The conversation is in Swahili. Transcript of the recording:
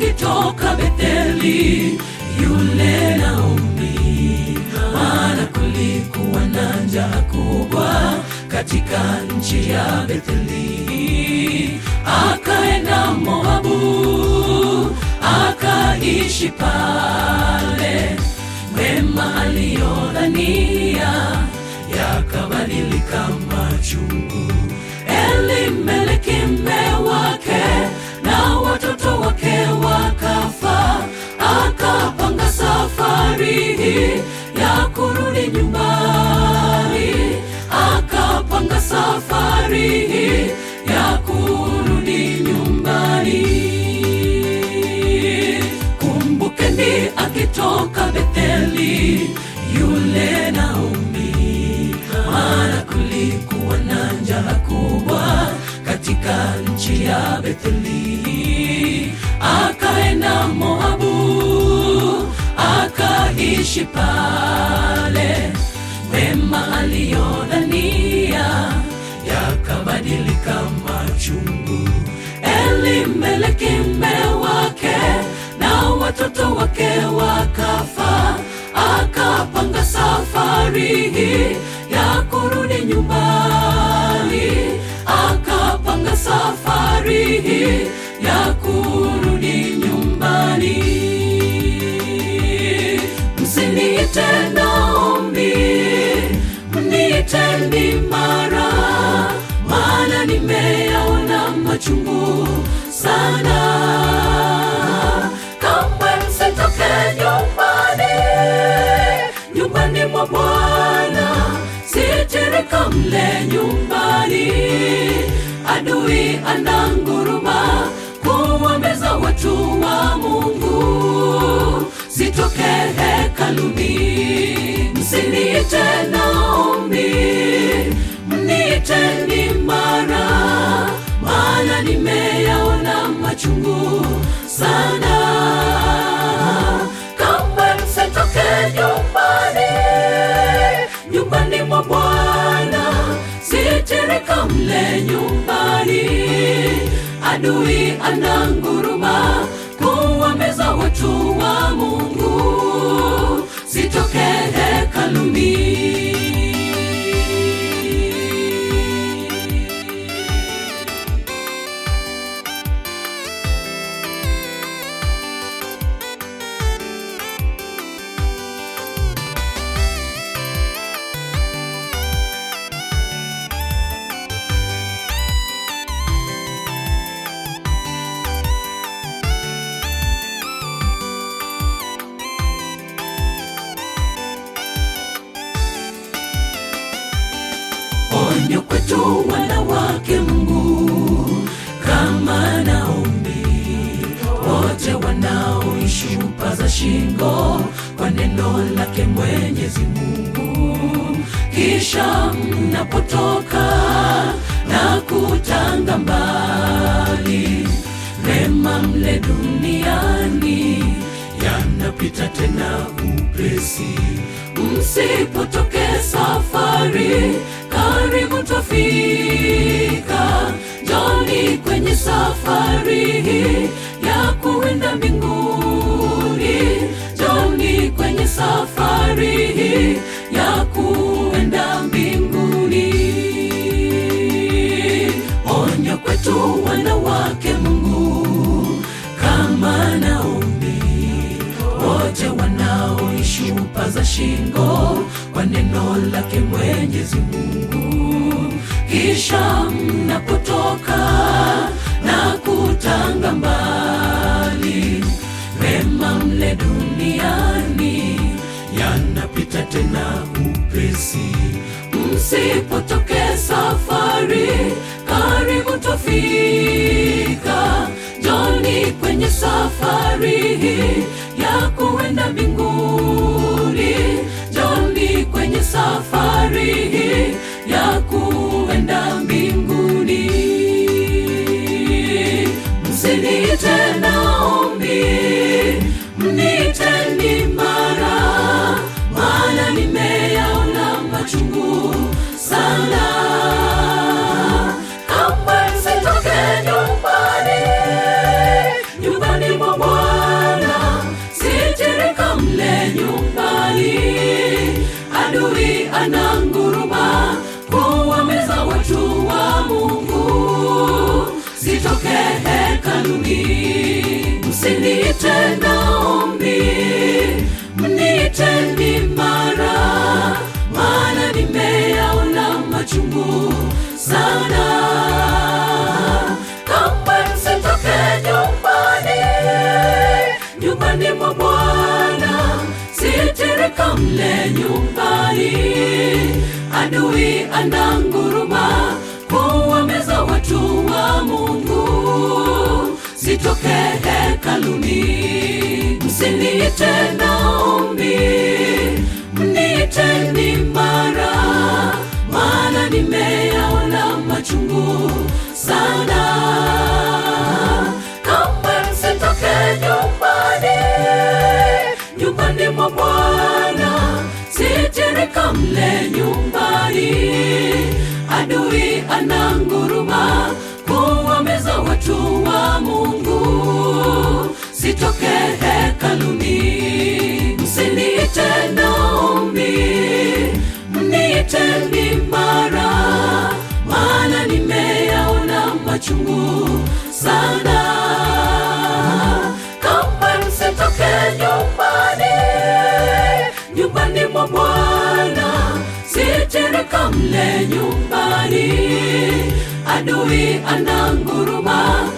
akitoka Betheli yule Naomi, maana kulikuwa na njaa kubwa katika nchi ya Betheli. Akaenda Moabu, akaishi pale. Mema aliyodhania yakabadilika machungu. Elimeleki mme wake na watoto wake wakafa, akapanga safari ya kurudi nyumbani, akapanga safari ya kurudi nyumbani. Kumbukeni akitoka Betheli yule Naomi, maana kulikuwa na njaa kubwa katika nchi ya Betheli. Akaenda Moabu, akaishi pale. Mema aliyodhania yakabadilika machungu. Elimeleki mme wake na watoto wake wakafa, akapanga safari ya kurudi nyumbani, akapanga safari ya kurudi nyumbani. Msiniite Naomi, mniite ni Mara, maana nimeyaona machungu sana. Kamwe msitoke nyumbani, nyumbani mwa Bwana, sitirika mle nyumbani. Adui ananguruma kuwameza watu wa Mungu, sitoke hekaluni. Msiniite Naomi, mniite ni Mara, maana nimeyaona machungu sana. Kamwe msitoke nyumbani, nyumbani mwa Bwana, sitirika mle nyumbani. Adui ananguruma kuwameza watu wa Mungu, sitoke hekaluni. Onyo kwetu wanawake Mungu, kama Naomi, wote wanaoishi upaza shingo kwa neno lake Mwenyezi Mungu. Kisha mnapotoka na kutanga mbali, mema mle duniani yanapita tena upesi. Msipotoke safari, karibu twafika. Njoni kwenye safari ya kuenda mbinguni, njoni kwenye safari ya kuenda mbinguni. Onyo kwetu wanawake Mungu, kama Naomi, wote wanaoishi upaza shingo kwa neno lake Mwenyezi Mungu. Kisha mnapotoka na kutanga mbali, mema mle duniani yanapita tena upesi. Msipotoke safari, karibu twafika. Njoni kwenye safari ya kuenda mbinguni, njoni kwenye safari ya kuenda mbinguni. Msiniite Naomi, mniite ni Mara, maana nimeyaona machungu sana. Kamwe msitoke nyumbani, nyumbani mwa Bwana. mle nyumbani. Adui ananguruma kuwameza watu wa Mungu, sitoke hekaluni. Msiniite Naomi, mniite ni Mara, maana nimeyaona machungu sana. Kamwe msitoke nyumbani, nyumbani mwa Bwana, sitirika mle nyumbani. Adui ananguruma kuwameza watu wa Mungu, sitoke hekaluni. Msiniite Naomi, mniite ni Mara, maana nimeyaona machungu sana. Kamwe msitoke nyumbani, nyumbani mwa Bwana, sitirika mle nyumbani. Adui ananguruma kuwameza watu wa Mungu, sitoke hekaluni. Msiniite Naomi, mniite ni Mara, maana nimeyaona machungu sana. Kamwe msitoke nyumbani, nyumbani mwa Bwana, sitirika mle nyumbani. Adui ananguruma